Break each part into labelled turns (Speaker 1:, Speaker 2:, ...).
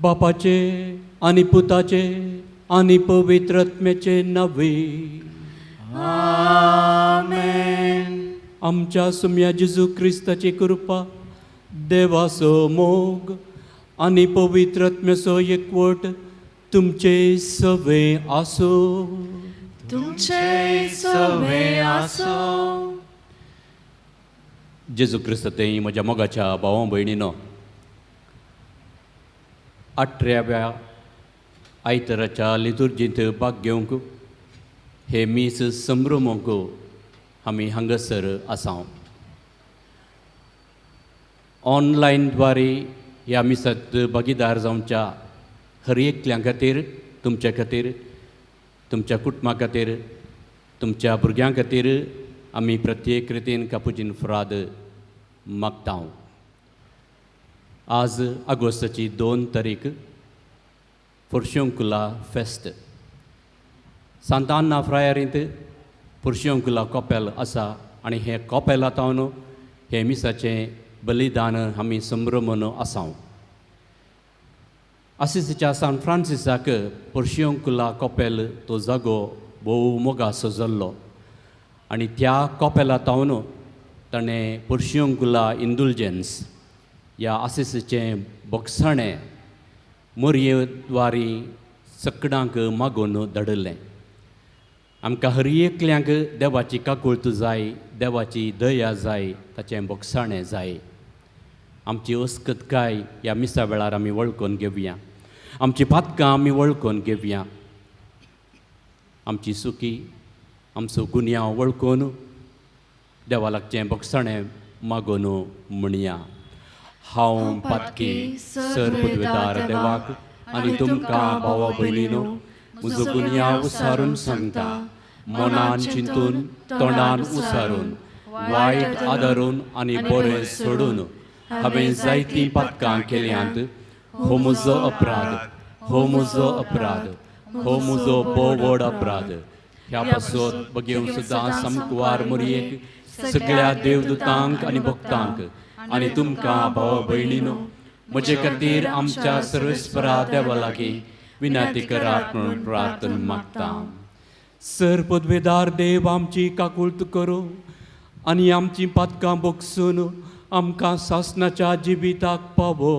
Speaker 1: बापाचे आनी पुताचे आनी पवित्र आत्म्याचे नावे.
Speaker 2: आमेन.
Speaker 1: आमच्या सुम्या जेजू क्रिस्ताची कृपा, देवाचो मोग आनी पवित्र आत्म्याचो एकवट तुमचे सवे आसो.
Speaker 2: तुमचे सवे आसो.
Speaker 1: जेजू क्रिस्त तें म्हज्या मोगाच्या भावा भयणीनो, 18व्या आयताराच्या लितुर्जींत भाग घेवंक हे मीस संभ्रमूंक आमी हांगासर आसा. ऑनलायन द्वारे ह्या मिसांत भागीदार जावच्या हर एकल्या खातीर, तुमच्या खातीर, तुमच्या कुटुंबा खातीर, तुमच्या भुरग्यां खातीर आमी प्रत्येक रितीन कापुचीन फ्राद मागता. आज ऑगस्टाची 2 तारीख, पोर्शुंकुला फेस्त. सांतान्ना फ्रायरींत पोर्शुंकुला कपेल आसा आनी हें कपेला तावन हें मिसाचें बलिदान आमी संभ्रमून आसा. आसिसीच्या सान फ्रांसिसाक पोर्शुंकुला कपेल तो जागो भोव मोगासो जाल्लो आनी त्या कपेला तावन ताणें पोर्शुंकुला इंदुलजन्स ह्या आसिसीचें बोगसाणें मोरये सकडांक मागून धाडिल्लें. आमकां हर एकल्यांक देवाची काकुळट जाय, देवाची दया जाय, ताचें बोगसाणें जाय. आमची अस्कतकाय ह्या मिसा वेळार आमी वळखून घेवया, आमची पातकां आमी वळखून घेवया, आमची सुकी आमचो गुन्यांव वळखून देवा लागचें बोगसाणें मागून म्हणया. हांव पातकी सर पदवेदार देवाक आनी तुमकां भावा भयणीनो म्हजो गुन्यांव उसारून सांगता. मनान चिंतून, तोंडान उसारून, वायट आदारून आनी बरें सोडून हांवें जायतीं पातकां केल्यांत. हो म्हजो अपराध, हो म्हजो अपराध, हो म्हजो भोव व्हड अपराध. ह्या पासत बगेवन सुद्दां सामकुवार मोरयेक, सगळ्या देवदूतांक आनी भक्तांक आनी तुमकां भावा भयणीनो म्हजे खातीर आमच्या सर्वेस्परा देवा लागीं विनंती करात म्हणून प्रार्थना मागता. सर पदवेदार देव आमची काकुळट करूं आनी आमची पातकां बगसून आमकां सासणाच्या जिविताक पावो.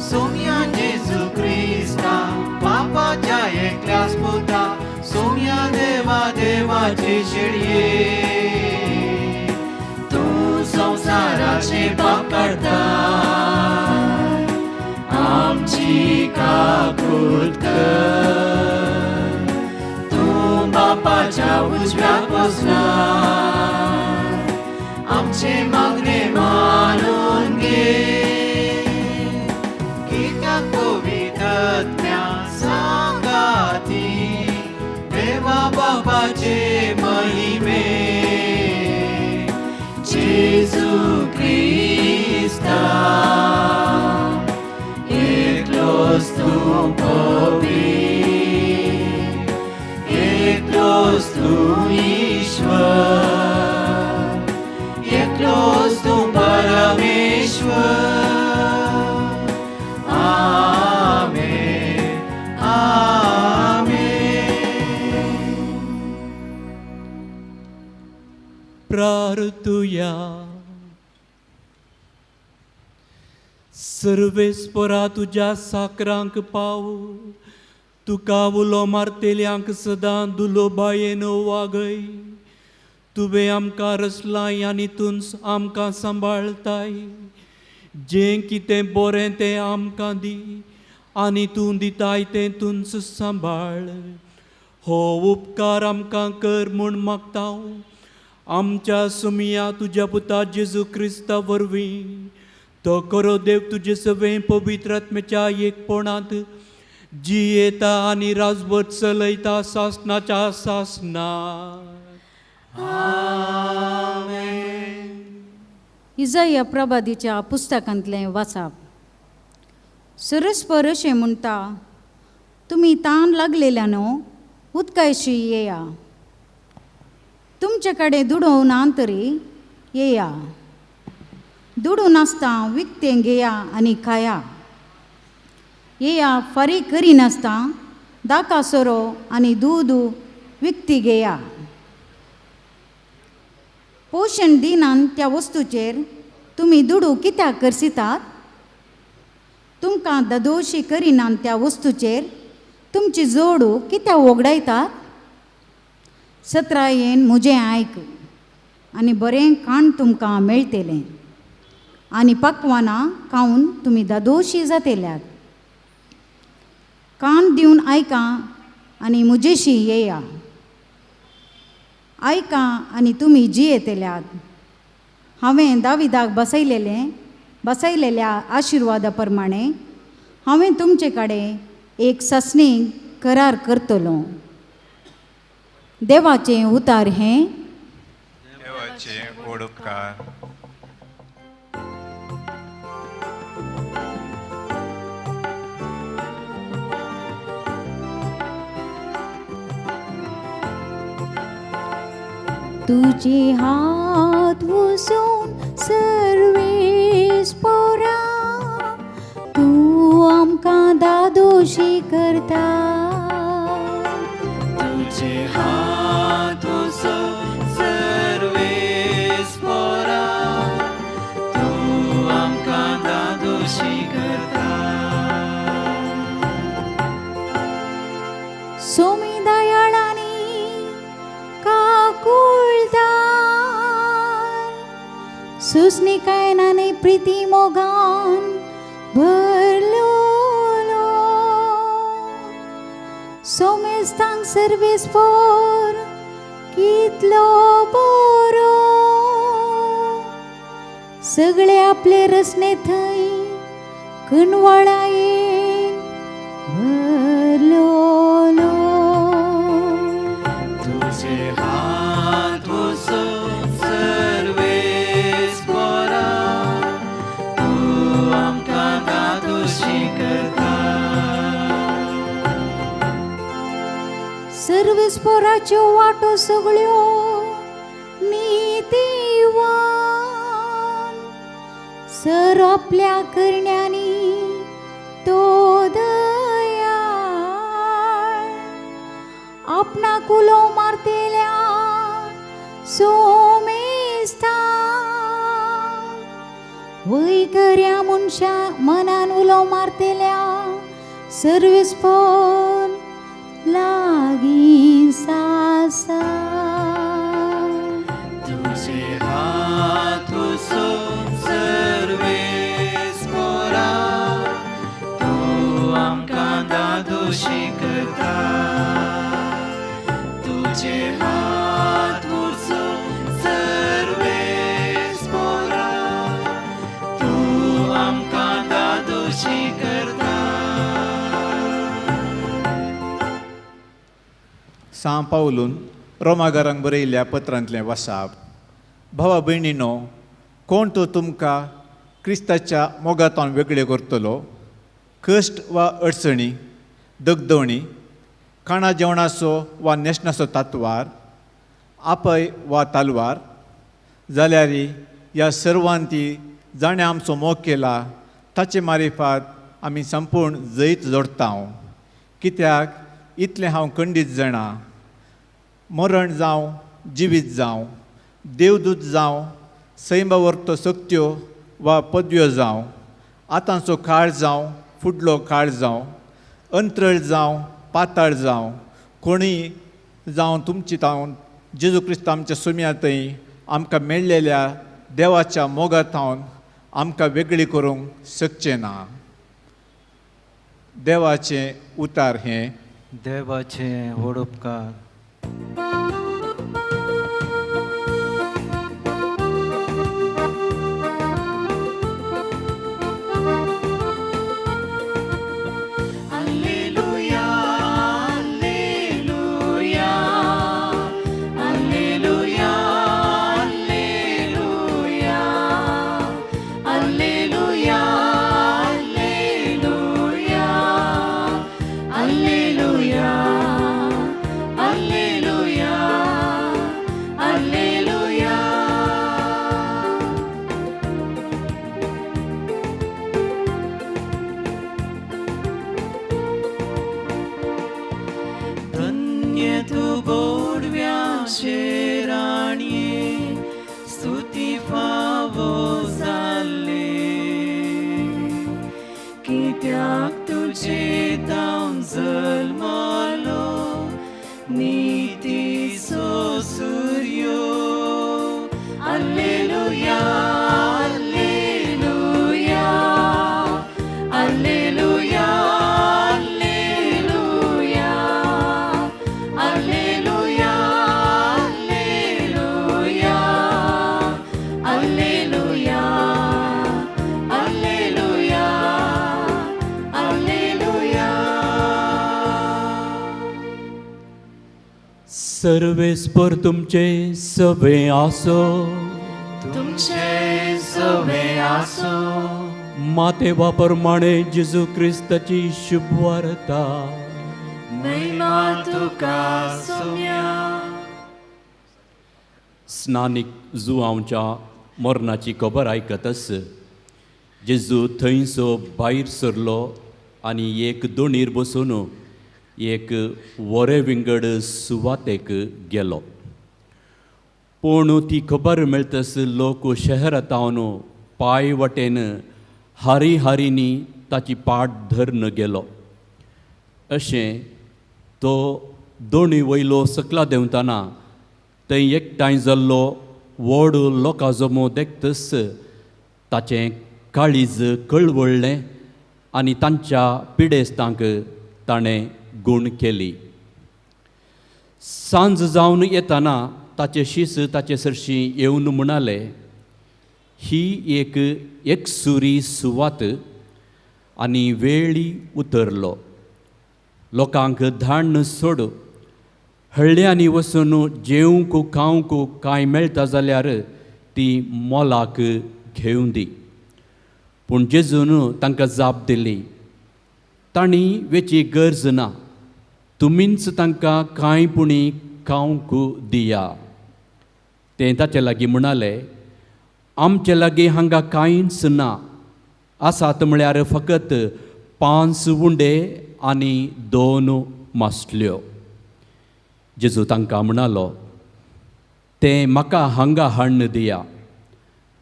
Speaker 2: सोम्या जेजू क्रिस्ता बापाच्या एकल्या देवाचे शेळये, तूं संवसाराचे पाप काडटा, आमची काकूत कर। तूं बापाच्या उजव्याक बसला, आमचे मागणे मानून घे। कित्याक पवित्र सांगाती देवा बापाचे महिमे, जेजू क्रिस्ता एकलोच तूं पवित्र, एकलोच तूं ईश्वर, एकलोच तूं परमेश्वर। आमेन, आमेन।
Speaker 1: प्रार्थुया। सर्वेस्परा तुज्या साकरांक पाव, तुका उलो मारतेल्यांक सदां दुलोबायेन वागय। तुवें आमकां रचलाय आनी तूंच आमकां सांबाळताय। जें कितें बरें तें आमकां दी आनी तूं दिताय तें तूंच सांबाळ। हो उपकार आमकां कर म्हूण मागता आमच्या सुमया तुज्या पुता जेजू क्रिस्ता वरवीं। तो खरो देव तुजे सवें पवित्र आत्म्याच्या एकपणांत जियेता आनी राजवट चलयता सासनाच्या सासना।
Speaker 3: इजाया प्रभादीच्या पुस्तकांतलें वाचप। सरस्पर अशें म्हणटा, तुमी तान लागलेल्यानो उदकायशी येया, तुमचे कडेन दुडोव ना तरी येया, दुडू नासता विकतें घेया आनी खाया, येया फारीक करिनासता दाका सोरो आनी दूद विकती घेया। पोशण दिनान त्या वस्तूचेर तुमी दुडू कित्याक करसितात? तुमकां ददोशी करिनान त्या वस्तूचेर तुमची जोडू कित्याक वगडायतात? सत्रायेन म्हजें आयक आनी बरें खाण तुमकां मेळटलें आनी पकवानां खावन तुमी दादोशी जातेल्यात। कान दिवन आयका आनी म्हजेशी येया, आयका आनी तुमी जियेतल्यात। हांवें दाविदाक बसयलेल्या आशिर्वादा प्रमाणे हांवें तुमचे कडेन एक सासणी करार करतलो। देवाचें उतार हें
Speaker 4: देवाचें उपकार।
Speaker 3: तुझे हात वसून सर्वेस पोरा, तूं आमकां दादोशी करता।
Speaker 2: तुझे हात वसून सर्वेस पोरा, तूं आमकां दादोशी करता।
Speaker 3: सोमी दयाळांनी काकुळदार, सुसणिकायेन आनी प्रिती मोगान भरलोलो, सोमेस्तांक सर्वीस पोर कितलो बरो, सगळे आपले रसने थंय कणवळायेन भरलोलो।
Speaker 2: तुझे हात वसून सर्वेस पोरा, तूं आमकां दादोशी करता।
Speaker 3: सर्वीस पोराच्यो वाटो सगळ्यो नितीवान, सर आपल्या करण्यांनी तो दयाळ, आपणाक उलो मारतेल्या सोमेस्ता, वय कर्या मनशा मनान उलो मारतेल्या सर्वीस पोर लागीं सासा।
Speaker 2: हात उसोवन सर्वेस पोरा तूं आमकां दादोशी करता तुजे हात उसोवन सर्वेस पोरा तूं आमकां दादोशी करता.
Speaker 5: सां पावलून रोमागारांक बरयल्ल्या पत्रांतलें वासाप. भावा भयणीनो, कोण तो तुमकां क्रिस्ताच्या मोगांतल्यान वेगळे करतलो? कश्ट वा अडचणी, दगदवणी, खाणा जेवणाचो वा न्हेसणाचो तातवार, आपय वा तालवार? जाल्यार ह्या सर्वांती जाणें आमचो मोग केला ताचे मारिफात आमी संपूर्ण जैत जोडटा. कित्याक इतलें हांव खंडीत जाणा, मरण जावं जिवीत जावं, देवदूत जावं, सैमावर्तो सक्त्यो वा पदव्यो जावं, आतांचो काळ जावं फुडलो काळ जावं, अंत्रळ जावं पाताळ जावं, कोणीय जावं तुमची तावन जेजू क्रिस्त आमच्या सुम्या थंय आमकां मेळ्ळेल्या देवाच्या मोगा थावन आमकां वेगळी करूंक शकचें ना. देवाचें उतार हें.
Speaker 2: देवाचे व्हड उपकार. Alleluia, Alleluia, Alleluia, Alleluia, Alleluia, Alleluia, Alleluia, Alleluia, Alleluia. धन्य तूं गोडव्याचे राणये, स्तुती फावो जाल्ले, कित्याक तुजे तावन जल्मलो नितीचो सुर्यो. Alleluia, Alleluia, Alleluia, Alleluia, Alleluia, Alleluia, Alleluia, Alleluia, Alleluia.
Speaker 1: सर्वेस्पर तुमचे सवे आसो.
Speaker 2: तुमचे सवे आसो.
Speaker 1: मातेवा प्रमाणे जेजू क्रिस्ताची शुभवार्ता.
Speaker 2: महिमा तुका सोम्या.
Speaker 1: स्नानीक जुआंवच्या मरणाची खबर आयकतच जेजू थंयसो भायर सरलो आनी एक दोणीर बसून एक वरे विंगड सुवातेक गेलो. पूण ती खबर मेळटस लोक शहरांत पांय वाटेन हारी हारींनी ताची पाट धरून गेलो. अशें तो दोणी वयलो सकला देंवतना थंय एकठांय जाल्लो व्हड लोकां जमो देखतच ताचें काळीज कळवळ्ळें आनी तांच्या पिडेस्तांक ताणें गूण केली. सांज जावन येतना ताचे शीस ताचे सरशीं येवन म्हणाले, ही एक एकसुरी सुवात आनी वेळी उतरलो. लोकांक धाडून सोड, हळ्ळ्यांनी वचून जेवंक खावंक कांय मेळटा जाल्यार ती मोलाक घेवं दी. पूण जेजून तांकां जाप दिली, तांणी वेची गरज ना, तुमीच तांकां कांय पुणी खावंक दिया. ते ताचे लागीं म्हणाले, आमचे लागीं हांगा कांयच ना, आसात म्हळ्यार फकत 5 उंडे आनी 2 मासल्यो. जेजू तांकां म्हणालो, तें म्हाका हांगा हाडून दिया.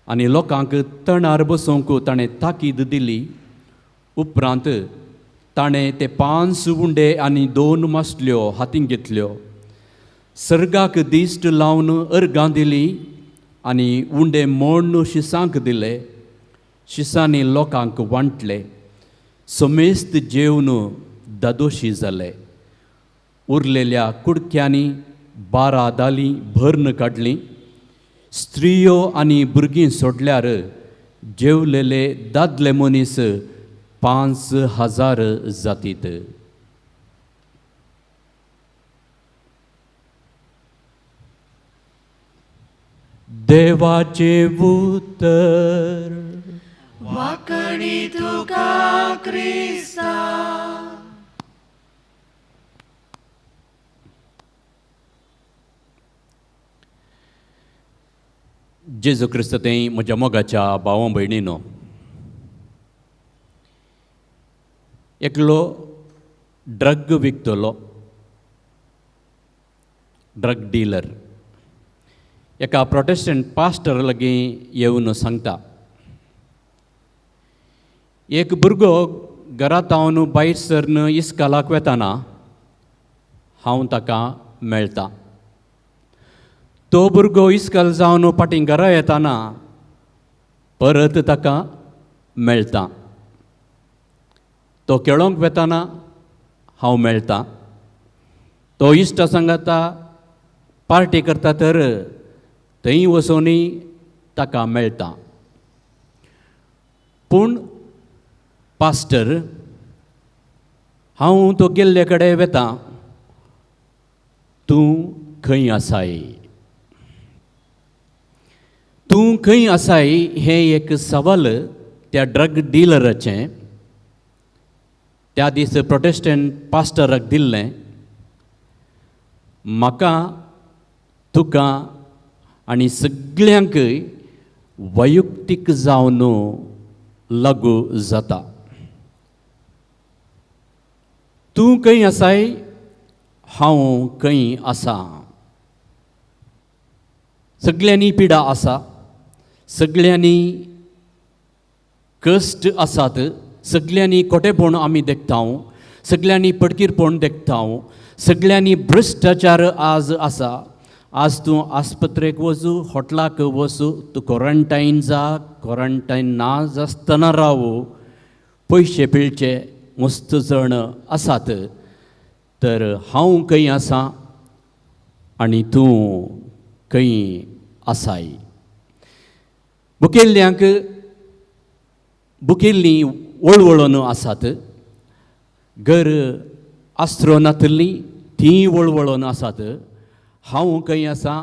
Speaker 1: आनी लोकांक तणार बसोवंक ताणें ताकीद दिली. उपरांत ताणें ते 5 उंडे आनी 2 मासल्यो हातीन घेतल्यो, सर्गाक दिश्ट लावन अर्गां दिली, आनी उंडे मोण्ण शिसांक दिले, शिसांनी लोकांक वांटले. समेस्त जेवन दादोशी जाले. उरलेल्या कुडक्यांनी 12 दालीं भरून काडलीं. स्त्रियो आनी भुरगीं सोडल्यार जेवलेले दादले मनीस 5000 जातीत. देवाचें उतर.
Speaker 2: वाकणी तुका क्रिस्ता.
Speaker 1: जेजू क्रिस्त तें म्हज्या मोगाच्या भावा भयणीनो, एकलो ड्रग विकतलो, ड्रग डिलर, एका प्रोटेस्टंट पास्टर लागीं येवन सांगता, एक भुरगो घरांत हांव भायर सरन इस्कालाक वेताना हांव ताका मेळटा. तो भुरगो इस्काल जावन फाटीं घरा येताना परत ताका मेळटा. तो खेळोंक वेताना हांव मेळटा. तो इश्टा सांगाता पार्टी करता तर थंय वचोनूय ताका मेळटा. पूण पास्टर, हांव तो गेल्ले कडेन वेता, तूं खंय आसाय? तूं खंय आसाय हें एक सवाल त्या ड्रग डिलराचें त्या दीस प्रोटेस्टंट पास्टराक दिल्लें. म्हाका, तुका आनी सगल्यांक वैयक्तीक जावन लागू जाता. तूं खंय आसाय, हांव खंय आसा. सगल्यांनी पिडा आसा, सगल्यांनी कश्ट आसात, सगल्यांनी खोटेपण आमी देखता, सगल्यांनी पडकीरपण देखता, सगल्यांनी भ्रश्टाचार आज आसा. आज तूं आस्पत्रेक वचूं, हॉटलाक वचूं, तूं क्वॉरंटायन जा, क्वॉरंटायन ना जासतना रावू, पयशे पिळचे मस्त जण आसात. तर हांव खंय आसा आनी तूं खंय आसाय? बुकेल्ल्यांक बुकेल्लीं वळवळून आसात, घर आस्रो नातल्लीं तीं वळवळून आसात. हांव खंय आसा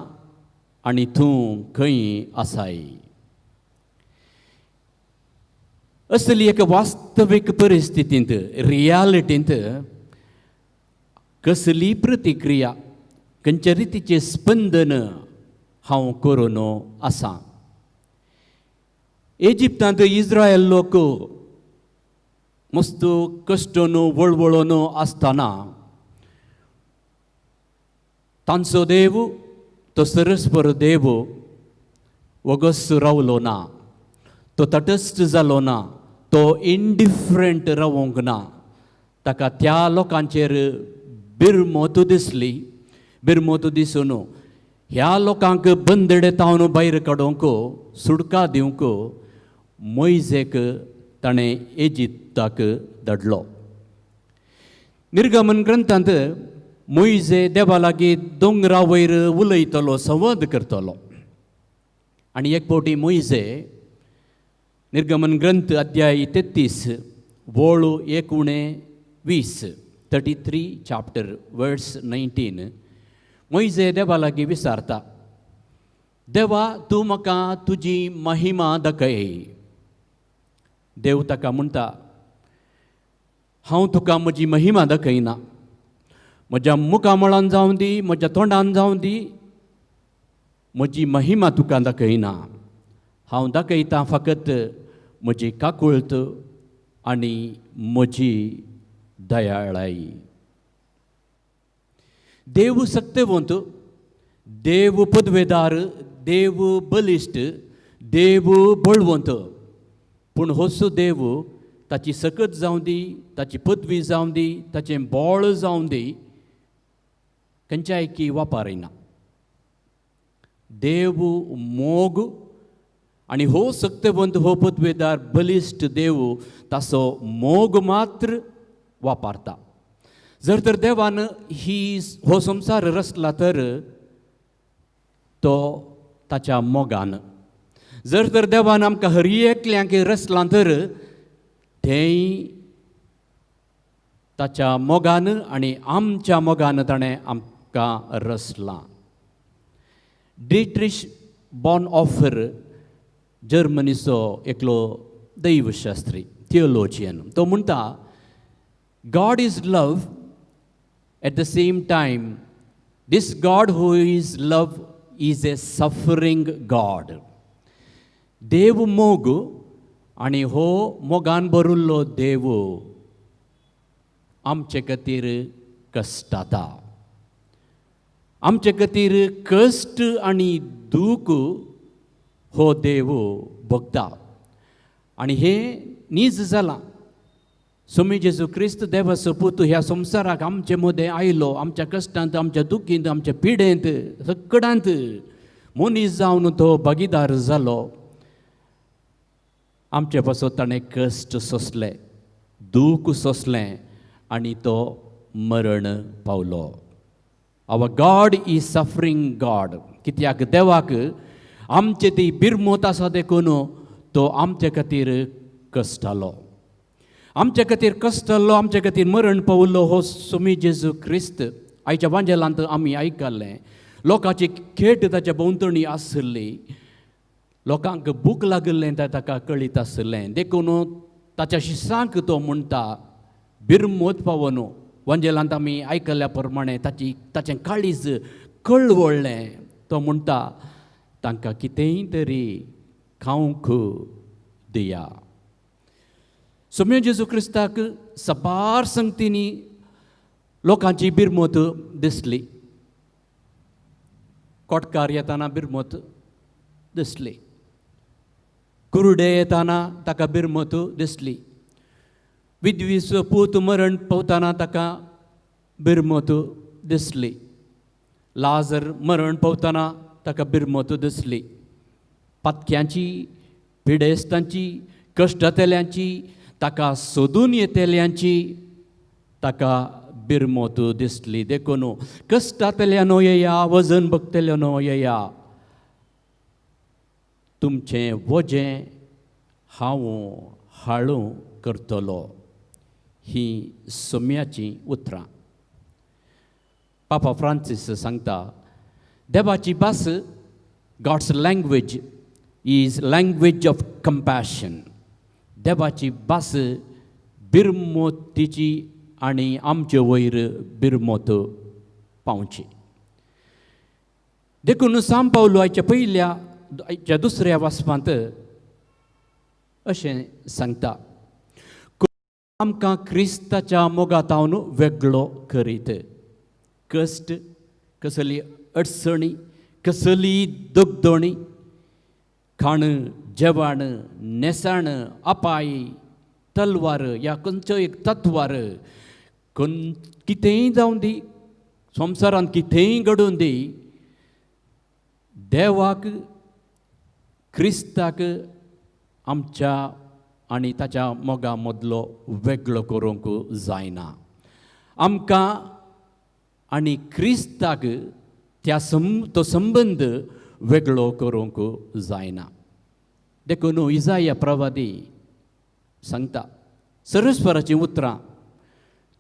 Speaker 1: आनी तूं खंय आसाय? असली एक वास्तवीक परिस्थितींत, रियालिटींत कसली प्रतिक्रिया, खंयच्या रितीचें स्पंदन हांव करून आसा? इजिप्तांत इस्रायल लोक मस्त कश्टन वळवळून आसतना तांचो देव तो सरस्पर देव वगस रावलो ना, तो तटस्थ जालो ना, तो इनडिफरंट रावंक ना. ताका त्या लोकांचेर बिरमोत दिसली. बिरमोत दिसून ह्या लोकांक बंदडे तावन भायर काडूंक, सुटका दिवंक मोयजेक ताणें इजिप्ताक धाडलो. निर्गमन ग्रंथांत मोयजे देवा लागीं दोंगरा वयर उलयतलो, संवाद करतलो. आनी एक फावटी मोयजे निर्गमन ग्रंथ अध्याय 33 वळ 1 - 20, 33 चाप्टर वर्स 19, मोयजे देवा लागीं विचारता, देवा तूं म्हाका तुजी महिमा दाखय. देव ताका म्हणटा, हांव तुका म्हजी महिमा दाखयना, म्हज्या मुखामळान जावं दी, म्हज्या तोंडान जावं दी, म्हजी महिमा तुका दाखयना. हांव दाखयता फकत म्हजी काकुळट आनी म्हजी दयाळाय. देव सत्यवंत, देव पदवेदार, देव बलिश्ट, देव बळवंत. पूण होसो देव ताची सकत जावं दी, ताची पदवी जावं दी, ताचें बळ जावं दी, खंयच्याय की वापरिना. देव मोग आनी हो सक्तवंत, हो पदवेदार बलिश्ट देव ताचो मोग मात्र वापरता. जर तर देवान ही हो संवसार रचला तर तो ताच्या मोगान, जर तर देवान आमकां हर एकल्यांक रचलां तर तेंय ताच्या मोगान आनी आमच्या मोगान ताणें आमकां रचलां. डिट्रिश बॉनहॉफर जर्मनीचो एकलो दैवशास्त्री, थियोलॉजियन, तो म्हणटा, "God is love. At the same time, this God who is love is a suffering God." देव मोग आनी हो मोगान भरिल्लो देव आमचे खातीर कश्टाता, आमचे खातीर कश्ट आनी दूख हो देव भोगता आनी हें नीज जालां. सोमी जेजू क्रिस्त देवाचो पूत ह्या संवसाराक आमचे मदें आयलो, आमच्या कश्टांत, आमच्या दुखींत, आमच्या पिडेंत, सगळ्यांत मनीस जावन तो भागीदार जालो. आमचे पासत ताणें कश्ट सोंसले, दूख सोंसलें आनी तो मरण पावलो. Our God is suffering God. कित्याक देवाक आमचे ती बिरमोत आसा, देखून तो आमचे खातीर कश्टालो, आमचे खातीर कश्टल्लो, आमचे खातीर मरण पावल्लो हो सोमी जेजू क्रिस्त. आयच्या वांजेलांत आमी आयकल्लें, लोकांची खेट ताच्या भोंवतणी आशिल्ली, लोकांक भूक लागिल्लें तें ताका कळीत आशिल्लें. देखून ताच्या शिसांक तो म्हणटा, बिरमोत पावोन, वांजेलांत आमी आयकल्ल्या प्रमाणे ताचें काळीज कळवळ्ळें. तो म्हणटा, तांकां कितेंय तरी खावंक दिया. सोम्यो जेजू क्रिस्ताक सबार संगतींनी लोकांची बिरमोत दिसली. कोटकार येताना बिरमोत दिसली, कुरुडे येताना ताका बिरमोत दिसली, विधवीचो पूत मरण पावतना ताका बिरमोत दिसली, लाजर मरण पावतना ताका बिरमोत दिसली. पातक्यांची, पिडेस्तांची, कश्टतल्यांची, ताका सोदून येतल्यांची ताका बिरमोत दिसली. देखून कश्टांतल्यानो येया, वजन भोगतल्यानो येया, तुमचें वजें हांव हाळू करतलो. ही सोम्याचीं उतरां. पापा फ्रांसीस सांगता, देवाची भास, God's language is language of compassion. देवाची भास बिरमोतीची आनी आमचे वयर बिरमोत पावची. देखून सांत पावलो आयच्या पयल्या, आयच्या दुसऱ्या वाचपांत अशें सांगता, आमकां क्रिस्ताच्या मोगातावन वेगळो करीत? कश्ट, कसली अडचणी, कसली दगदणी, खाण जेवण, न्हेसण, अपाय, तलवार या खंयचो एक तत्वार, कितेंय जावं दी, संवसारांत कितेंय घडून दी, देवाक, क्रिस्ताक आमच्या आनी ताच्या मोगा मदलो वेगळो करूंक जायना. आमकां आनी क्रिस्ताक त्या सं तो संबंद वेगळो करूंक जायना. देखून इजाया प्रवादी सांगता सर्वेस्पराचीं उतरां,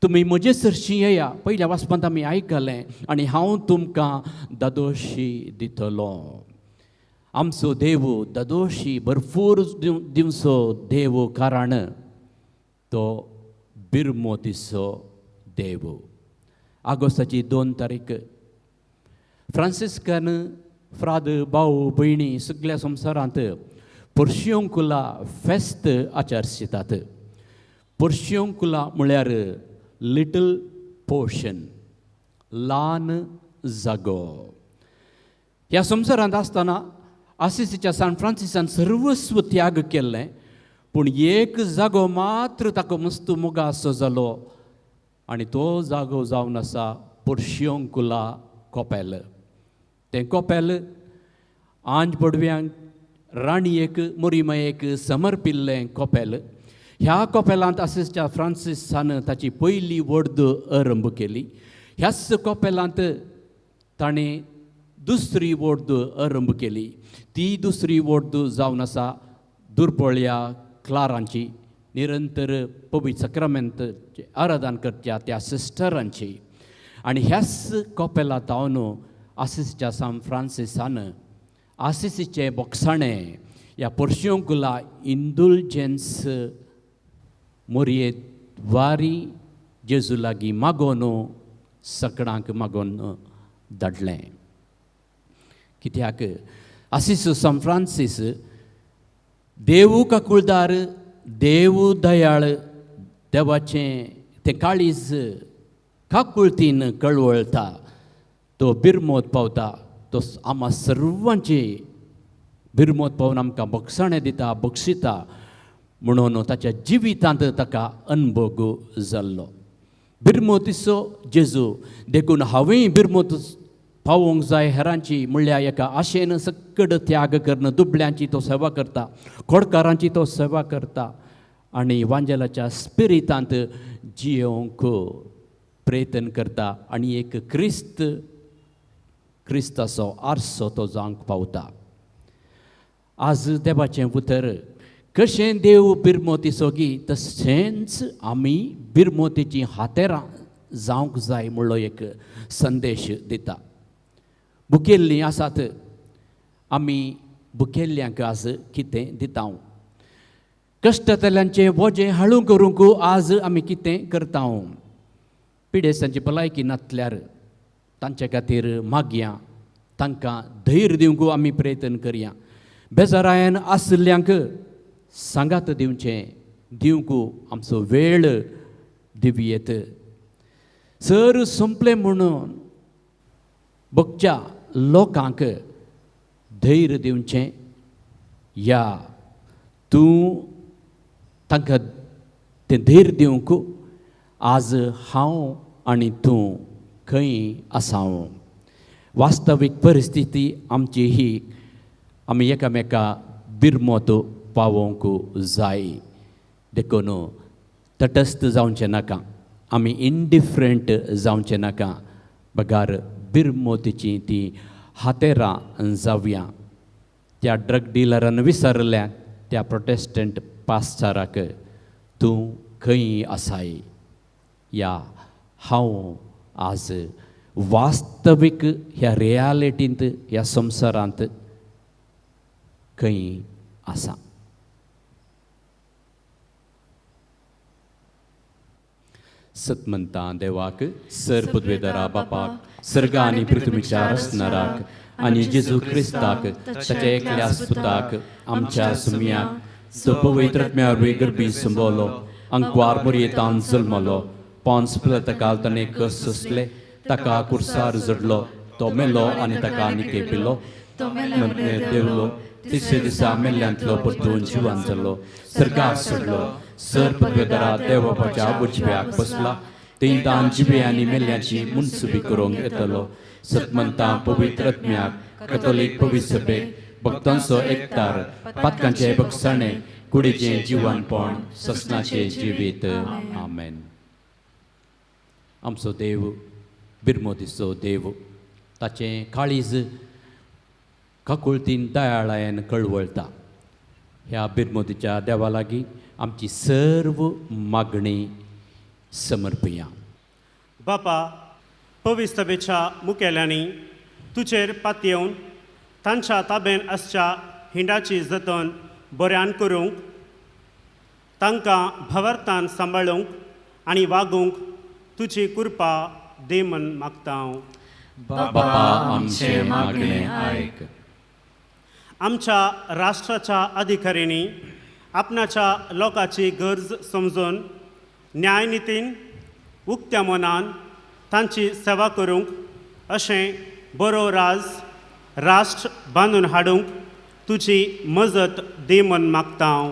Speaker 1: तुमी म्हजे सरशीं येया, पयल्या वाचपांत आमी आयकलें, आनी हांव तुमकां दादोशी दितलो. आमचो देव दादोशी भरपूर दिवचो देव, कारण तो बिरमोतीचो देव. आगोस्ताची 2 तारीख फ्रांसिस्कन फ्राद भाव भयणी सगळ्या संवसारांत पोर्शियोंकुला फेस्त आचरितात. पोर्शियोंकुला म्हळ्यार लिटल पोर्शन, ल्हान जागो. ह्या संवसारांत आसतना आसिसीच्या सान फ्रांसिसान सर्वस्व त्याग केल्लें, पूण एक जागो मात्र ताका मस्त मोगासो जालो आनी तो जागो जावन आसा पोर्शियोंकुला कोपेल. तें कोपेल. आंज पडव्यांक राणयेक मोरीमायेक समर्पिल्लें कोपेल. ह्या कोपेलांत आसिसच्या फ्रांसिसान ताची पयली वड्द आरंभ केली. ह्याच कोपेलांत ताणें दुसरी वड्द आरंभ केली. ती दुसरी वड्द जावन आसा दुर्बोळ्या क्लारांची, निरंतर पवित्र सक्रामेंत आराधन करच्या त्या सिस्टरांची. आनी ह्याच कोपेला तावन आसिसच्या सान फ्रांसिसान आसिसीचें बोगसाणें ह्या पोर्शियोंकुला इंदुलजन्स मोरये वारी जेजू लागीं मागोन सकडांक मागोन धाडलें. कित्याक आसिस सान फ्रांसीस देवू काकुळदार, देवू दयाळ, देवाचें तें काळीज काकुळतीन कळवळटा, तो बिरमोत पावता, तो आमा सर्वांची बिरमोत पावून आमकां बक्षाणें दिता, बक्षिता. म्हणून ताच्या जिवितांत ताका अनभोग जाल्लो बिरमोतीचो जेजू. देखून हांवेंय बिरमोत पावोवंक जाय हेरांची म्हणल्यार एका आशेन सक्कड त्याग करून दुबळ्यांची तो सेवा करता, खोडकारांची तो सेवा करता आनी वांजेलाच्या स्पिरितांत जियोवंक प्रयत्न करता आनी एक क्रिस्त क्रिस्ताचो आरसो तो जावंक पावता. आज देवाचें उतर कशें देव बिरमोती सोगी तशेंच आमी बिरमोतीचीं हातेरां जावंक जाय म्हणलो एक संदेश दिता. भुकेल्लीं आसात आमी भुकेल्ल्यांक आज कितें दिता, कश्टतल्यांचें वजें हाळू करूंक आज आमी कितें करता. पिडेस्तांची भलायकी नातल्यार तांचे खातीर मागया, तांकां धैर्य दिवंक आमी प्रयत्न करया. बेजारायन आशिल्ल्यांक सांगात दिवचें, दिवंक आमचो वेळ दिवयेत. सर सोंपलें म्हणून बगच्या लोकांक धैर्य दिवचें, या तूं तांकां तें धैर्य दिवंक आज हांव आनी तूं खंय आसा. वास्तवीक परिस्थिती आमची ही, आमी एकामेका बिरमोत पावोवंक जाय. देखून तटस्थ जावचें नाका, आमी इनडिफरंट जावचें नाका, बगार बिरमोतीची ती हातेरां जावया. त्या ड्रग डिलरान विसरल्या त्या प्रोटेस्टंट पास्टराक तूं खंय आसाय, या हांव आज वास्तवीक ह्या रियालिटींत ह्या संवसारांत खंय आसा. सतमंता देवाक सर पदवेदारा बापाक सर्गा आनी पृथ्वीच्या रचणाराक आनी जेजू क्रिस्ताक ताच्या एकल्या पुताक आमच्या सुमयाक जो पवित्र आत्म्या वरवीं गर्भी संबोलो, अंकवार मोरयेतान जल्मलो, पोन्स पिलाता ताणें कस सोंसले, ताका कुर्सार जडलो, तो मेलो आनी ताका निके पिलो, देवलो, तिसऱ्या दिसा मेल्ल्यांतलो परतून जिवान जालो, सर्गार सोडलो, सर पदवेदारा देवबापाच्या उजव्याक बसला, थंय तान जिवे आनी मेल्ल्याची मुनसुबी करूंक येतलो. सतमंता पवित्र आत्म्याक कथोलीक पवित्र सभेक भक्तांचो एकतार, पातकांचे बक्षाणे, कुडीचें जिवनपण, ससनाचें जिवीत. आमेन. आमचो देव बिरमोतीचो देव, ताचें काळीज काकुळतीन दयाळायन कळवळटा. ह्या बिरमोतीच्या देवा लागीं आमची सर्व मागणी समर्पया.
Speaker 6: बापा, पवित्र सभेच्या मुखेल्यांनी तुजेर पातयेवन तांच्या ताबेन आसच्या हिंडाची जतन बऱ्यान करूंक, तांकां भवर्थान सांबाळूंक आनी वागूंक तुजी कृपा दी म्हण मागता हांव.
Speaker 1: बापा आमचें मागणें आयक.
Speaker 6: आमच्या राष्ट्राच्या अधिकाऱ्यांनी आपणाच्या लोकांची गरज समजून न्यायनितीन उक्त्या मनान तांची सेवा करूंक अशें बरो राज राष्ट्र बांदून हाडूंक तुजी मजत दी म्हण मागता हांव.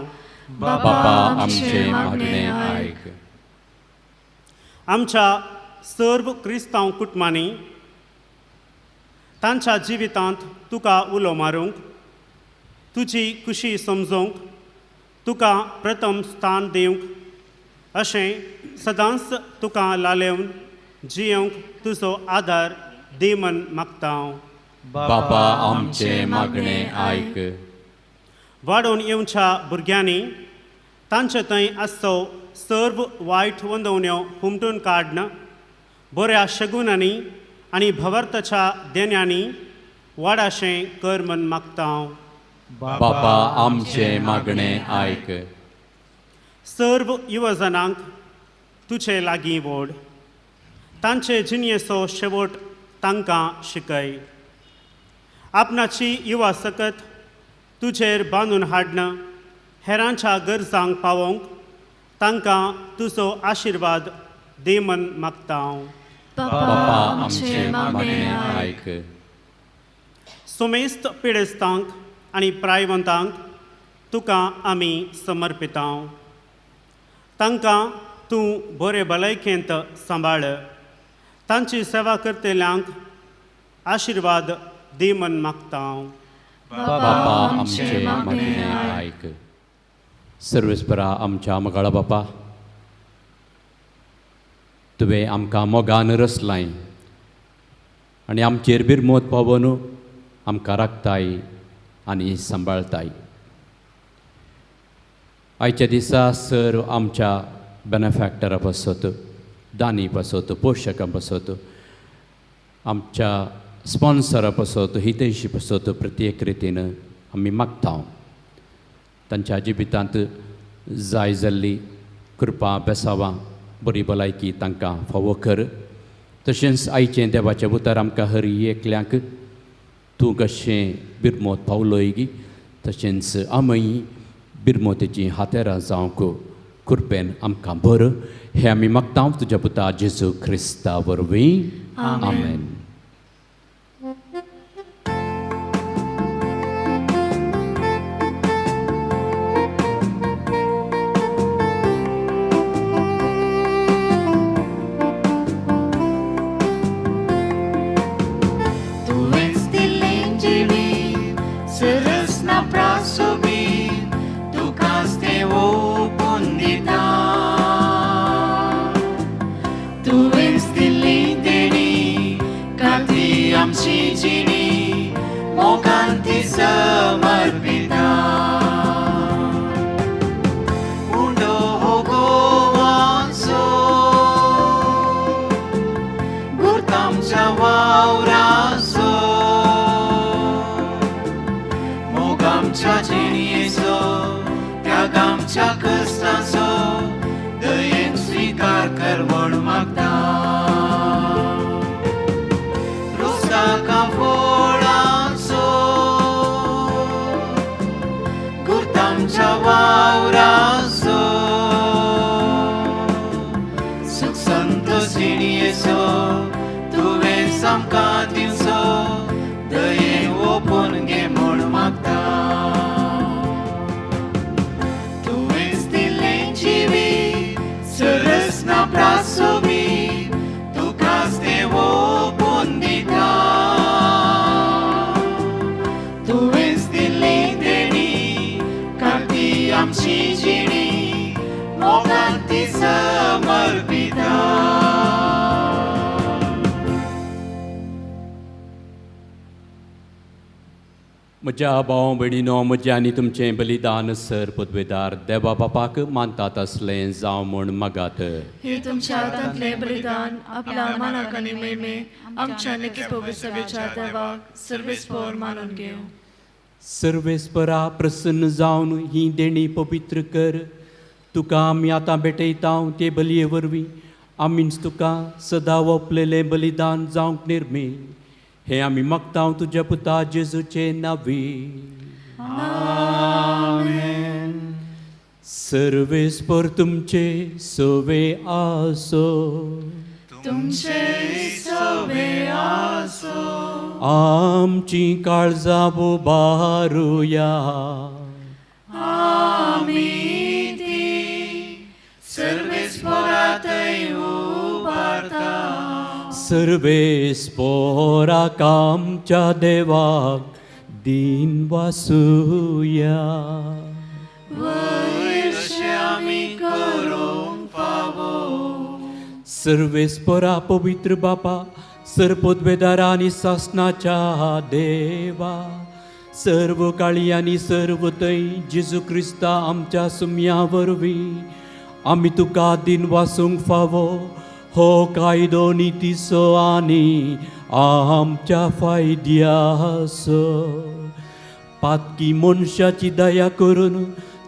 Speaker 1: बापा आमचें मागणें आयक.
Speaker 6: आमच्या सर्व क्रिस्तांव कुटुंबांनी तांच्या जिवितांत तुका उलो मारूंक, तुजी खुशी समजूंक, तुका प्रथम स्थान दिवंक, अशें सदांच तुका लालेवन जियेवंक तुजो आदार दी म्हण मागता हांव।
Speaker 1: बापा आमचें मागणें आयक।
Speaker 6: वाडोवन येवच्या भुरग्यांनी तांचे थंय आसचो सर्व वायट वंदवण्यो हुमटून काडन बऱ्या शगुनांनी आनी भवर्थाच्या देण्यांनी वाडाशें कर म्हण मागता हांव।
Speaker 1: बापा आमचें मागणें आयक।
Speaker 6: सर्व युवजनांक तुजे लागीं वोड, तांचे जिणयेचो शेवट तांकां शिकय। आपणाची युवा सकत तुजेर बांदून हाडन हेरांच्या गरजांक पावोवंक तांकां तुजो आशिर्वाद दी म्हण मागता हांव।
Speaker 1: बापा आमचें मागणें आयक।
Speaker 6: सुमेस्त पिडेस्तांक आनी प्रायवंतांक तुका आमी समर्पिता। तांकां तूं बरे भलायकेंत सांबाळ, तांची सेवा करतल्यांक आशिर्वाद दी म्हण मागता हांव।
Speaker 1: बापा आमचें मागणें आयक। सर्वेस्परा आमच्या मोगाळा बापा, तुवें आमकां मोगान रचलाय आनी आमचेर बिरमोत पावोन आमकां राखताय आनी सांबाळताय। आयच्या दिसा सर आमच्या बेनफॅक्टरा पासत, दानी पासत, पोशकां पासत, आमच्या स्पॉन्सरा पासत, हितैशी पासत प्रत्येक रितीन आमी मागता। तांच्या जिवितांत जाय जाल्ली कृपा बेसावां बरी भलायकी तांकां फावो कर। तशेंच आयचें देवाचें उतर आमकां हर एकल्यांक तूं कशें बिरमोत पावलोय तशेंच आमी बिरमोतेचीं हातेरां जावंक कृपेन आमकां बर हें आमी मागता तुज्या पुता जेजू क्रिस्ता वरवीं, आमेन। म्हज्या भाव भयणीनो, म्हजें आनी तुमचें बलिदान सर पदवेदार देवा बापाक मानतात असलें जावं म्हूण मागात।
Speaker 2: हे तुमच्या हातांतलें बलिदान आपल्या मानाक आनी मेमे आमच्या निकी पवित्र देवाक सर्वेस्पर मानून घेवं।
Speaker 1: सर्वेस्परा प्रसन्न जावन ही देणी पवित्र कर, तुका आमी आतां भेटयता ते बलये वरवीं आमीच तुका सदां ओंपलेलें बलिदान जावंक निर्मी हे आमी मागता तुज्या पुता जेजूचे नांवी, आमेन। सर्वेस्पर तुमचे सवे आसो,
Speaker 2: तुमचे सवे आसो,
Speaker 1: आमची काळजां उबारुया,
Speaker 2: आमी ती सर्वेस्परा थंय उबारता।
Speaker 1: सर्वेस्पोराक आमच्या देवाक दिन वासुया. सर्वेस्पोरा पवित्र बापा, सर्पोद्वेदारा आनी सासनाच्या देवा, सर्व काळी आनी सर्व थंय जेजू क्रिस्ता आमच्या सुम्या वरवीं आमी तुका दिन वासूंक फावो हो कायदो नितीचो आनी आमच्या फायद्याचो. पातकी मनशाची दया करून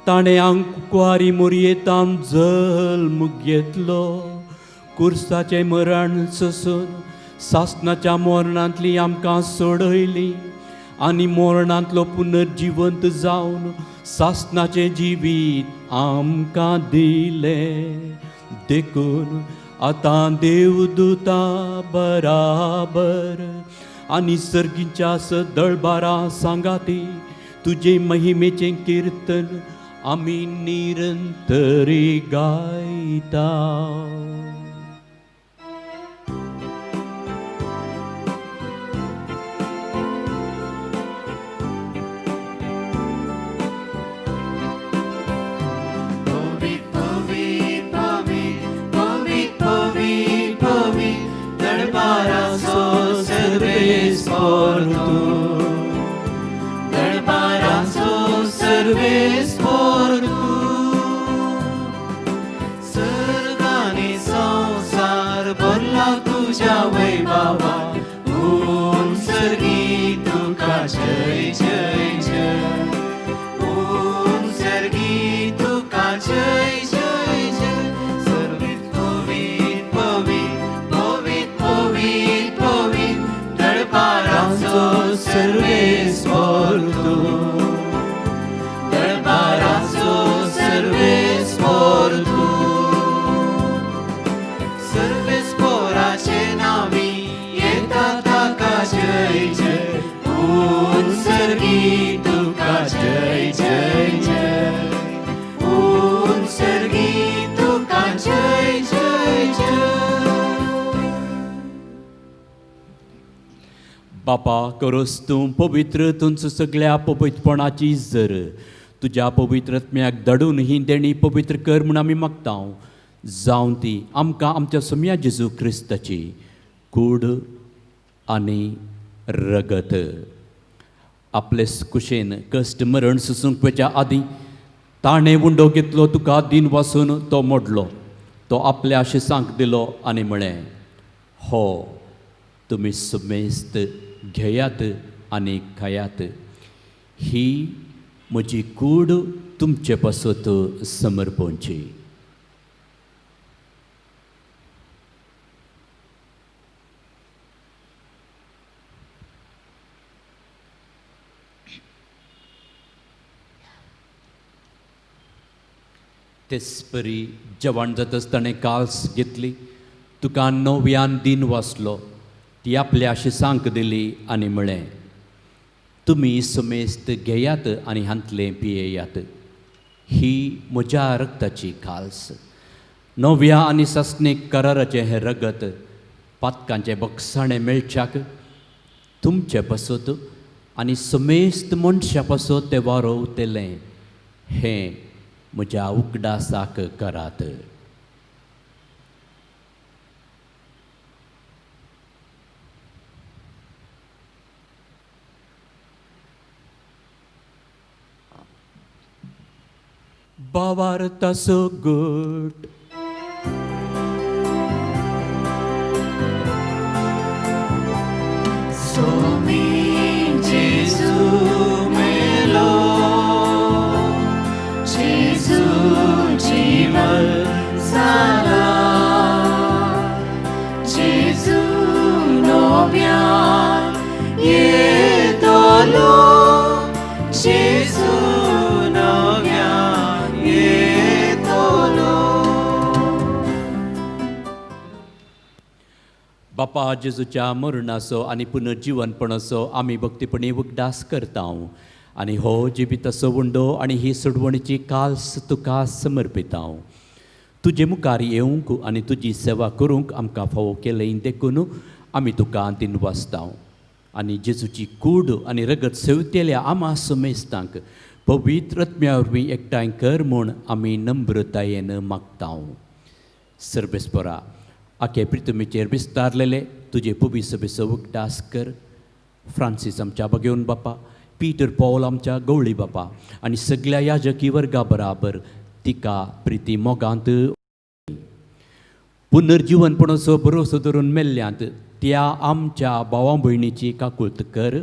Speaker 1: ताणें आंकवारी मोरयेतान जल्म घेतलो, कुर्साचें मरण सोसून सासनाच्या मरणांतली आमकां सोडयली आनी मरणांतलो पुनर्जिवंत जावन सासनाचें जिवीत आमकां दिलें. देखून आतां देवदूता बराबर आनी सर्गीच्या सदळबारा सांगाती तुजे महिमेचें किर्तन आमी निरंतरी गायता. बापा करोस तूं पवित्र तुमचो सगळ्या पवित्रपणाची जर तुज्या पवित्रत्म्याक धाडून ही देणी पवित्र कर म्हूण आमी मागता. जावन ती आमकां आमच्या सोम्या जेजू क्रिस्ताची कूड आनी रगत आपले कुशेन कश्ट मरण सोसूंक वच्या आदीं ताणें उंडो घेतलो, तुका दिन वासून तो मोडलो, तो आपल्या शिसांक दिलो आनी म्हळें, हो तुमी सुमेस्त घेयात आनी खायात, ही म्हजी कूड तुमचे पासत समर्पणची. तेचपरी जेवण जातच ताणें काल्स घेतली, तुका नव्यान दिन वाचलो, ती आपल्या शिसांक दिली आनी म्हळें, तुमी समेस्त घेयात आनी हांतलें पियेयात, ही म्हज्या रक्ताची काल्स, नव्या आनी सासणीक कराराचें हें रगत पातकांचें बक्षाणें मेळच्याक तुमचे पासत आनी समेस्त मनशा पासत तें वारोवतलें, हें म्हज्या उगडासाक करात. बावार्ताचो गट
Speaker 2: सोमी जेजू मेलो, जेजू जीवन जाला, जेजू नव्यान येतलो, जेजू नव्यान येतलो.
Speaker 1: बापा जेजूच्या मरणाचो आनी पुनर्जिवनपणाचो आमी भक्तीपणी उगडास करता आनी हो जिविताचो उंडो आनी ही सोडवणीची काल्स तुका समर्पिता. तुजे मुखार येवंक आनी तुजी सेवा करूंक आमकां फावो केलें देखून आमी तुका दिनवासता. आनी जेजूची कूड आनी रगत सेवतेल्या आमा समेस्तांक पवित्र आत्म्या वरवीं एकठांय कर म्हूण आमी नम्रतायेन मागता. सर्वेस्परा आखे प्रितमीचेर विस्तारलेले तुजे पवी सभेचो उगडास कर. फ्रांसीस आमच्या बगेवन बापा, पीटर पॉल आमच्या गवळी बापा आनी सगल्या याजकी वर्गा बराबर तिका प्रिती मोगांत पुनर्जीवनपणाचो भरोसो धरून मेल्ल्यांत त्या आमच्या भावा भयणीची काकूळत कर.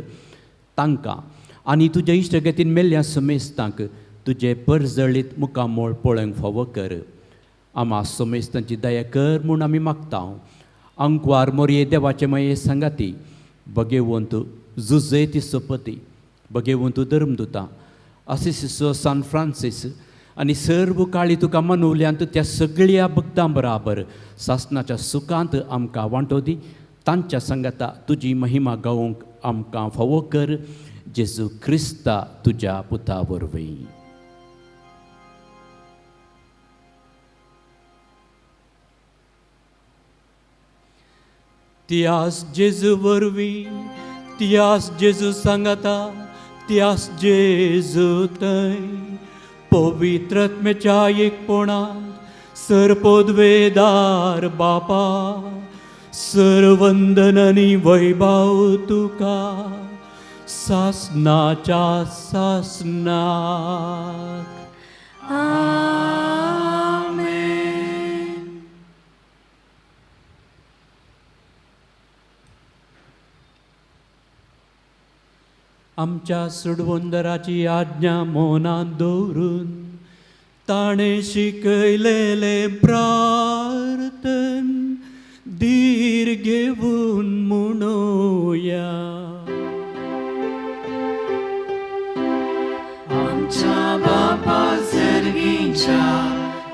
Speaker 1: तांकां आनी तुज्या इश्टगतीन मेल्ल्या समेस्तांक तुजे परजळीत मुखामोळ पळोवंक फावो कर. आमा समेस्तांची दया कर म्हूण आमी मागता. अंकवार मोरये देवाचे माये सांगाती बगेवंत जुजेती सोपती बगेवंत धर्मदुता आसिसिसो सान फ्रांसीस आनी सर्व काळी तुका मनवल्यांत त्या सगळ्या भक्तां बराबर सासनाच्या सुखांत आमकां वांटो दी. तांच्या सांगाता तुजी महिमा गावंक आमकां फावो कर. जेजू क्रिस्ता तुज्या पुता वरवीं. त्यास जेजू वरवीं, त्यास जेजू सांगाता, त्यास जेजू थंय पवित्र आत्म्याच्या एकपणांत सर्पोद्वेदार बापा सर्वंदन आनी वैभव तुका सासनाच्या सासनाक.
Speaker 2: आमेन.
Speaker 1: आमच्या सुडवंदराची आज्ञा मोनान दवरून ताणें शिकयलेलें प्रार्थन धीर घेवन म्हणुया.
Speaker 2: आमच्या बापा सर्गीच्या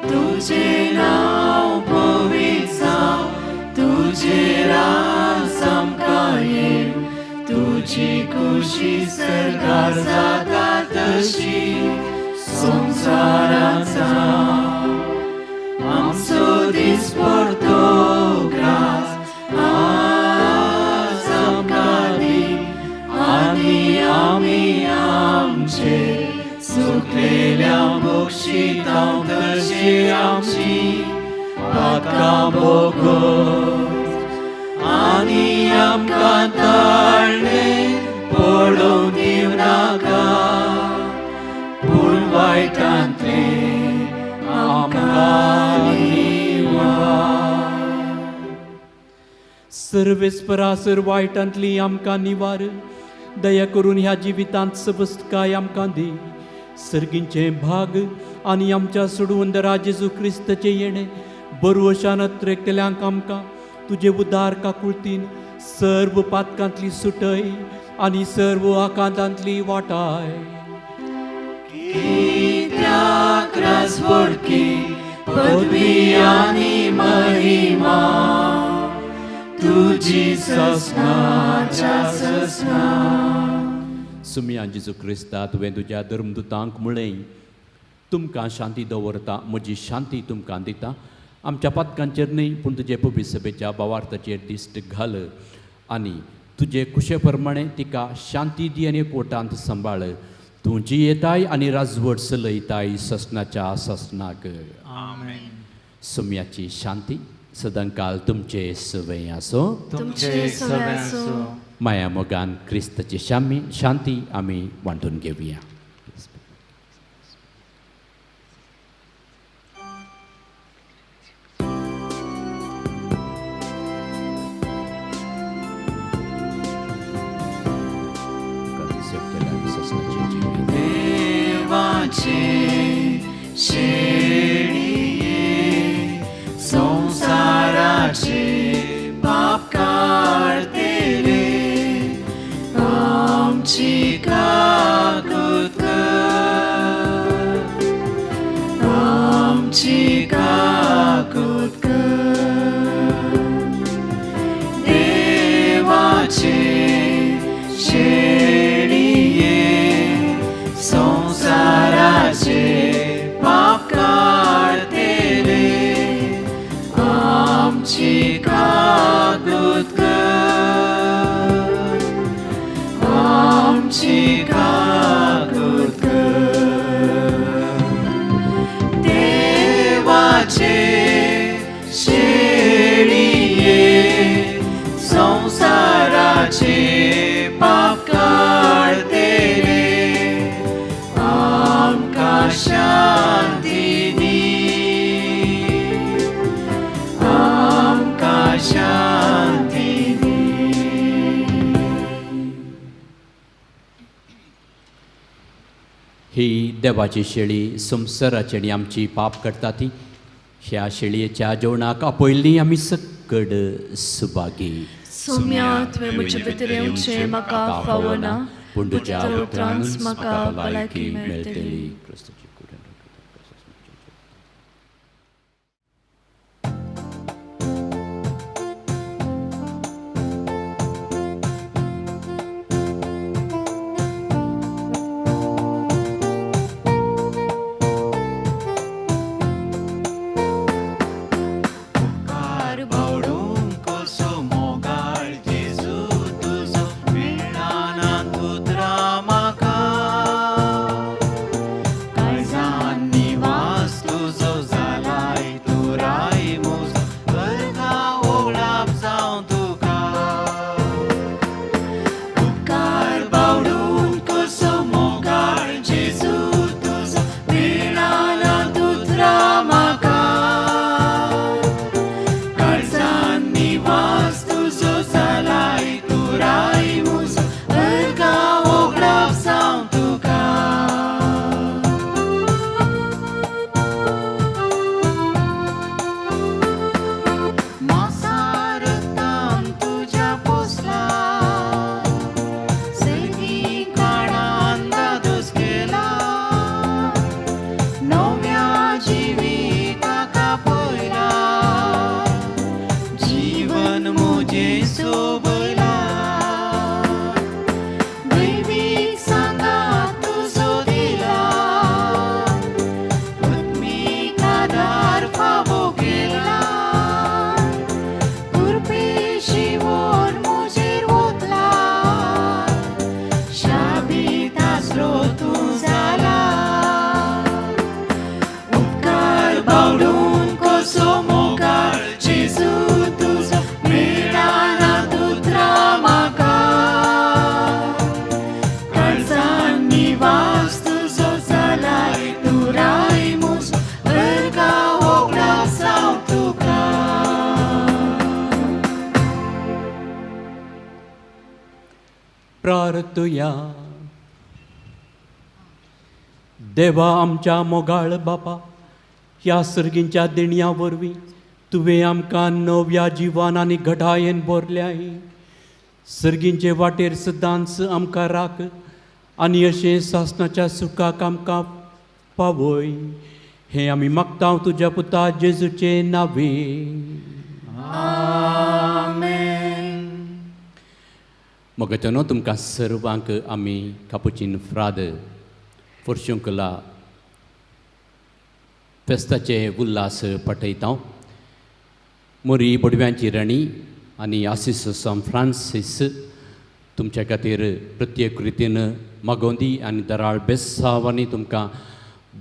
Speaker 2: तुझे नांव पवित्र जावं, तुझे राज आमकां येवं, तुजी खुशी सरकार जाता तशी संवसारांत जावं. आमचो दिसपडतो ग्रास आज आमकां दी आनी आमी आमचे सुकलेल्या बक्षिता तशी आमची पातकां भोगोस आनी आमकां ताळणे पडोवंक दिवं नाका, पूण वायटांतलें आमकां निवार.
Speaker 1: सर्वेस्परा सर वायटांतली आमकां निवार, दया करून ह्या जिवितांत सबस्तकाय आमकां दी. सर्गींचें भाग आनी आमच्या सोडवंदरा जेजू क्रिस्ताचें येणें बरवशान अत्रेकल्यांक आमकां तुजे उदार काकुळतीन सर्व पातकांतली सुटय आनी सर्व आकांतांतली वाटाय.
Speaker 2: कित्याक राजवडकी पदवी आनी महिमा तुजी ससनाच्या ससना.
Speaker 1: सुमया जेजू क्रिस्ता तुवें तुज्या धर्मदुतांक म्हळें, तुमकां शांती दवरता, म्हजी शांती तुमकां दिता. आमच्या पातकांचेर न्हय पूण तुजे पवित्र सभेच्या भावार्थाचेर दिश्ट घाल आनी तुजे कुशे प्रमाणे तिका शांती दी आनी कोटांत सांबाळ. तूं जियेताय आनी राजवट चलयताय ससनाच्या ससनाक.
Speaker 4: आमेन.
Speaker 1: सुम्याची शांती सदांकाल तुमचे सवय आसो.
Speaker 2: तुमचे सवय आसूं.
Speaker 1: माया मोगान क्रिस्ताची शांती आमी वांटून घेवया.
Speaker 2: देवाचे शेळये संवसाराचे पाप काडतेले आमची काकूत कर, आमची काकूत कर. देवाचे शेळये संवसाराचे पाप काडतेले
Speaker 7: आमची काकूत कर, आमची काकूत कर. देवाचे शेळये, संवसाराचे पाप काडतेले, आमकां शांती दी, आमकां शांती दी.
Speaker 1: ही देवाची शेळी संवसाराची आनी आमची पाप करता ती ह्या शेळयेच्या जेवणाक आपयल्ली आमी सकड सुभागी.
Speaker 2: सोम्या, तुवें म्हजे भितर येवचें म्हाका फावना,
Speaker 1: पूण तुज्या
Speaker 2: उतरांच म्हाका भलायकी मेळटली.
Speaker 1: क्रिस्ताची कूड.
Speaker 7: उपकार बावडूंक कसो मोगाळ जेजू तुजो, मेळना उतरां म्हाका. काळजान निवास तुजो जालाय तुराय म्हजो, करता ओगडाप जावं तुका. उपकार बावडूंक कसो मोगाळ जेजू तुजो, मेळना उतरां म्हाका. काळजान निवास तुजो जालाय तुराय म्हजो, अर्गा ओगडाप जावं तुका. मासारतान तुज्या पोसला, सर्गी काळान दादोस केला, नव्या जिविताक पयला, जीवन म्हजें सोबयला. दैवीक सांगात तुजो दिला, आत्मीक आदार फावो केला, कृपे शिवोन म्हजेर ओतला, शाबीत आसरो तूं जाला. उपकार बावडून कसो मोगाळ जेजू तुजो, मेळना उतरां म्हाका. काळजान निवास तुजो जालाय तुराय म्हजो, अर्गा ओगडाप जावं तुका.
Speaker 1: प्रार्थुया. देवा आमच्या मोगाळ बापा, ह्या सर्गींच्या देणया वरवीं तुवें आमकां नव्या जिवान आनी घटायेन भरल्याय. सर्गींचे वाटेर सदांच आमकां राख आनी अशें सासणाच्या सुखाक आमकां पावय, हें आमी मागता तुज्या पुता जेजूचे नावे.
Speaker 7: आमेन.
Speaker 1: मगतनो, तुमकां सर्वांक आमी कापुचीन फ्राद पोर्शुंकला फेस्ताचे उल्हास पटयता. मोरी बोडव्यांची राणी आनी आसिस सांत फ्रांसीस तुमच्या खातीर प्रत्येक रितीन मागोवंदी आनी दराळ बेसांवांनी तुमकां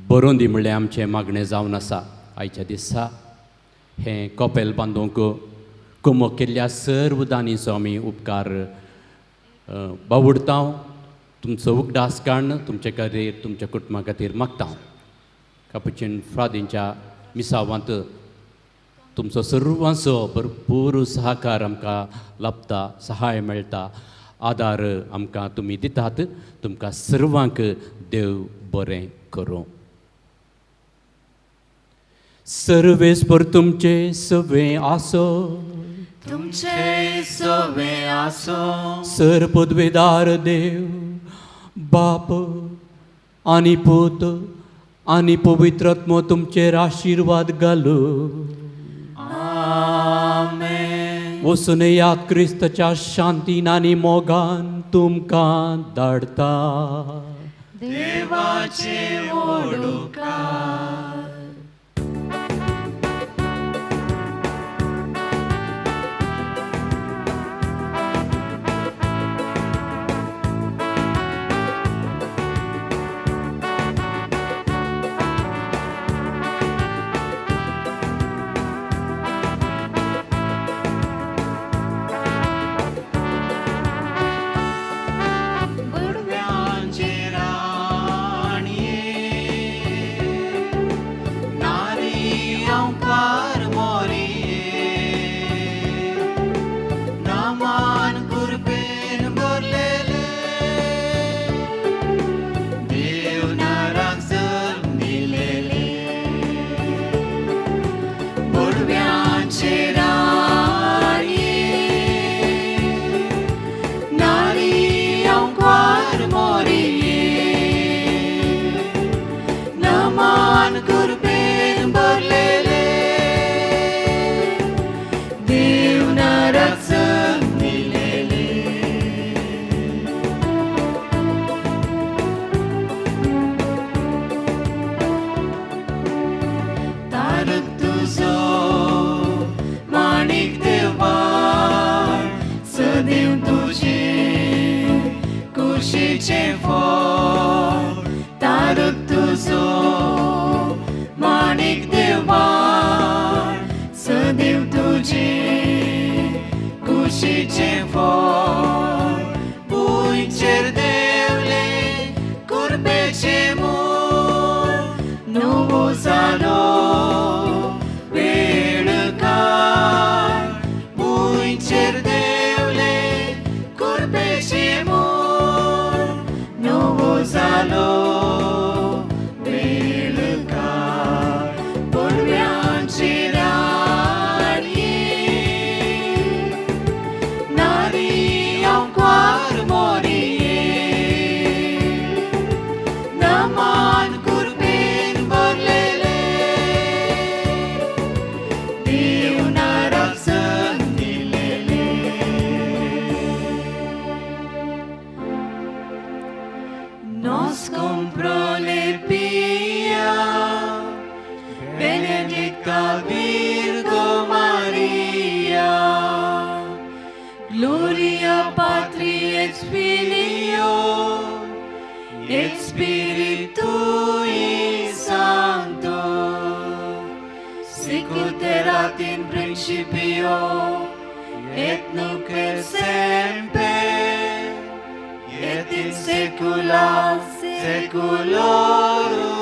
Speaker 1: बरोवन दी म्हणल्यार आमचें मागणें जावन आसा. आयच्या दिसा हें कपेल बांदूंक कुमक केल्ल्या सर्व दानीचो आमी उपकार बावुडता. तुमचो उगडास काडून तुमचे खातीर, तुमच्या कुटुंबा खातीर मागता. कापुचीन फ्रादींच्या मिसावांत तुमचो सर्वांचो भरपूर सहकार आमकां लाभता, सहाय मेळटा, आदार आमकां तुमी दितात. तुमकां सर्वांक देव बरें करूं. सर्वेस्पर तुमचे सवें आसो.
Speaker 7: तुमचे सवे आसो.
Speaker 1: सर पदवेदार देव बाप आनी पूत आनी पवित्रात्मो तुमचेर आशिर्वाद घालू.
Speaker 7: आमेन.
Speaker 1: वचून येयात, क्रिस्ताच्या शांतीन आनी मोगान तुमकां धाडटा.
Speaker 7: देवाचे व्हड उपकार. कुरपेचें फळ भुंयचेर देंवलें कुरपेचें मूळ नवो जालो वेळकार भुंयचेर देंवलें कुरपेचें मूळ नवो जालो वेळकार पुडव्यांची राणये नारी अंक्वार मोरिये नमान कुरपेन भरलेले देव नाराजन दिलेले. Nos compró le pia, benedicta Virgo Maria, Gloria Patri et Filio, et Spiritui Sancto, sicut erat in principio, et nunc et semper, et in saecula saeculorum.